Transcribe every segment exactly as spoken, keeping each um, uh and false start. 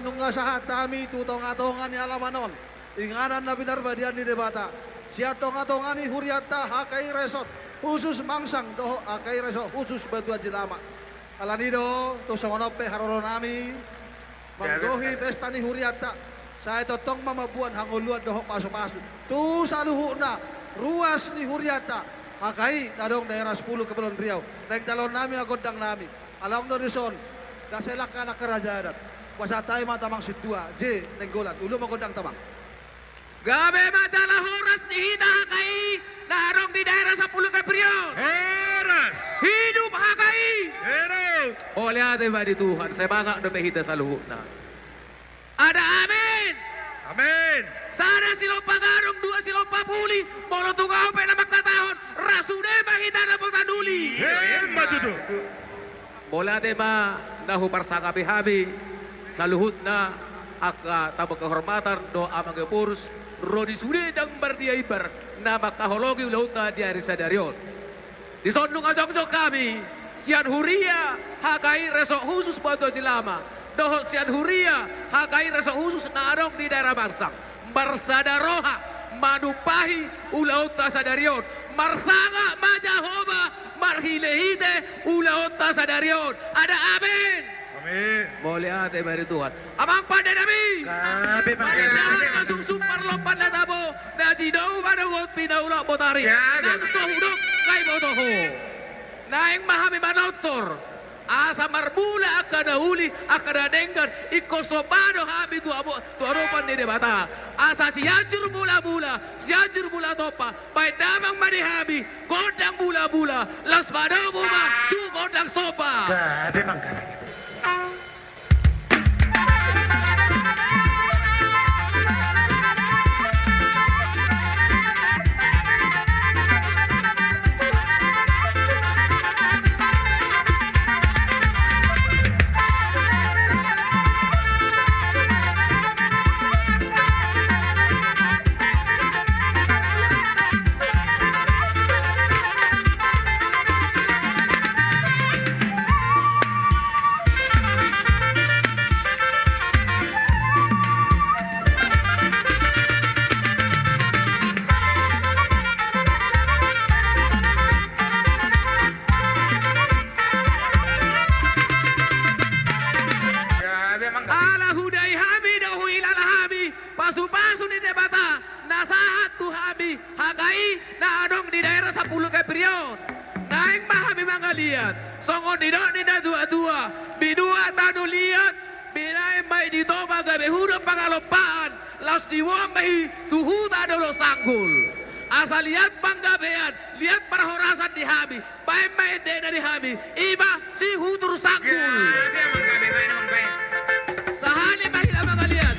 nunga sahat hami tu tongatonga ni alaman on, inganan na pinarbadia ni Debata, sian tongatonga ni hurianta H K I Resort Husus Mangsang dohot H K I Resort Husus Batu Aji Lama. Alani do, tung songon on pe haroro nami, manggohi pesta ni hurianta, sai tongtong ma mamboan hangoluan dohot pasupasu tu saluhutna ruas ni hurianta H K I na adong daerah sepuluh Kepulauan Riau. Naeng jalo nami ma gondang nami. Alai do dison, dang sai langka na kerajaan. Pasahat hami ma tu amang sintua J Nainggolan. Olo ma gondang tu amang. Gabe ma jala horas di hita H K I na adong di daerah sepuluh Kepulauan Riau. Horas. Hidup H K I. Hidup. Mauliate ma di Tuhan, semangat dope hita saluhutna. Ada amin. Amin. Sada silompa gadong, dua silompa puli, molo tung ahu pe na mangkatahon, ra sude ma hita dapotan uli. Emma tutu. Mauliate ma na huparsangapi hami saluhutna angka tamu kehormatan dohot amang Ephorus, ro di sude dang mardia imbar na mangkaholongi ulaonta di ari sadari on. Dison nunga jongjong hami sian huria H K I Resort Husus Batu Aji Lama dohot sian huria H K I Resort Husus na adong di daerah Mangsang, marsada roha manumpahi ulaonta sadari on. Marsangap ma Jahowa marhitehite ulaonta sadari on. Ada amin. Amin. Mauliate ma di Tuhan. Amang pande nami. Gabe ma. Panindahan na sungsung parlompan na tabo, na jinou manogot pinaulak botari. Gabe. Nang so hudok nunga diboto ho. Naeng ma hami manortor asa marmula angka na uli, angka na denggan, ingkon somba do hami tu abo-, tu adopan ni Debata. Asa Sianjur Mulamula, Sianjur Mulatompa, baen damang ma di hami gondang mulamula, laos madomu ma tu gondang somba. Gabe ma, gabe. Ala hudai hami do huhilala hami pasupasu ni Debata na sahat tu hami H K I na adong di daerah Sampulu Kepri on. Naeng ma hami mangaliat songon nidok ni natuatua: Binuat tano liat, binaen ma i di toba gabe hudon pangalompaan, laos diboan ma i tu huta Dolok Sanggul. Asa liat panggabean, liat parhorasan di hami, baen ma endena di hami, i ma Sihutur Sanggul. Sahali ma hita mangaliat.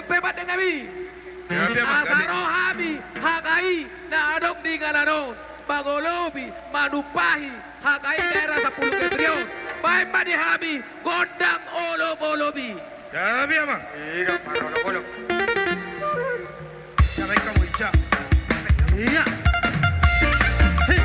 Pe pande nami. Asa ro hami H K I na adong di inganan on mangolopi, manumpahi H K I daerah sampulu kepri on. Baen ma di hami gondang olopolop i. Gabe ma. Iya, maraolopolop. Gabe kamu ija. Iya. Hei.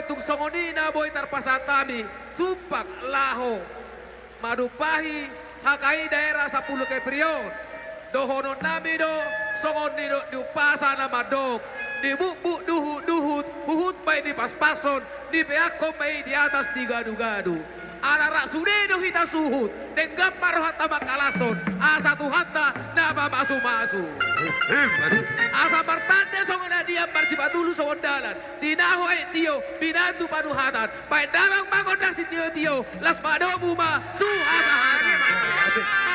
Tung songon i na boi tarpasahat hami tumpak laho manumpahi H K I daerah sampulu Kepri on. Dohonon nami do, songon nidok ni umpasa na mandok: Ni bukbuk duhut-duhut, huhut ma i di paspason, ni peakhon ma i di atas ni gadu-gadu. Ala rap sude do hita suhut, denggan ma rohanta mangkalashon, asa Tuhanta na mamasu-masu. Asa martanda songon adian, marsipatulus songon dalan, tinahu aek tio, pinantu panuhatan, baen damang ma gondang sitio-tio, las madomu ma tu hasahatan.